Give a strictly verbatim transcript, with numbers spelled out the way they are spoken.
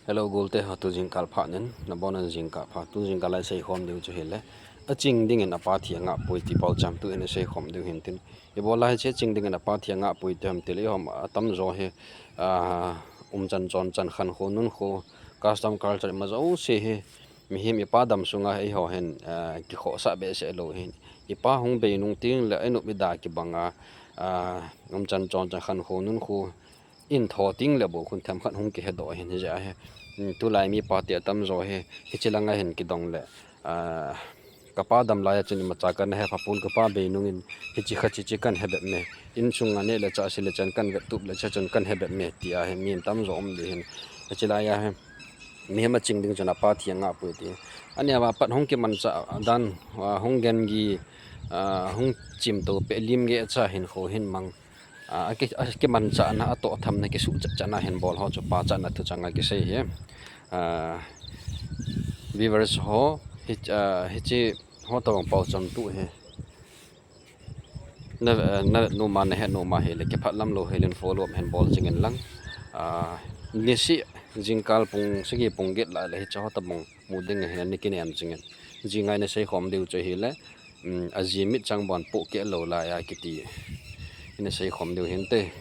Hello, golte ho, tu jingkah pha nin, nabonun jingkah pha. Tu jingkah lai seikhom diu chu hile, aching dingin apa thi angah poi ti pau cham tu in seikhom diu hin tin. Ibola hiche aching dingin apa thi angah poi ti ham tile, ihom atamjo hi, ah, umchan chonchan, khankho nunkho, custom culture ima jouse hi, mihem ipa dam sunga eiho hin, ah, kikhohsah behseh lou hin. Ipa hung bei nung tengle, inop ida kibanga, ah, umchan chonchan, khankho nunkho, in tho tengle bou khun themkhat hung kihedoh hin, hijeh a hi, um, tulai mipa te atamjo hi, hiche langa hin kidong le, ah, kapa dam laiya chun imacha kana hepha pon, kapa bei nungin hiche kha hiche hiche kana hebep me. Insunga neh le chah, se le chan kana vettup le chah chun kana hebep me, tia hi mi tamjo um ding hin. Hiche laiya hi, mihem aching ding chun apa thi angah poi ti. Ania pat hung kimanchah dan, ah, hung gengi, ah, hung chimto peh lim geh cha hinkho hin mang. Ah, aki, akimanchahna, atoh thamna, kisuhchatchahna hin bol ho chu pachatna thuchanga kisei hi. Ah, viewers ho, hi, ah, hiche ho tobang pau cham tu hi. Na, ah, na noma, nahet noma hile, kiphatlam lou hile follow up hin bol jingin lang. Ah, nisih jingkah pung sagi pung get lai le hiche ho tobang mu ding hin ani kinem jingin. Jinga ina seikhom diu chu hile, um, aji mit chang bon pohkeh lou laiya kiti ina seikhom diu hinte.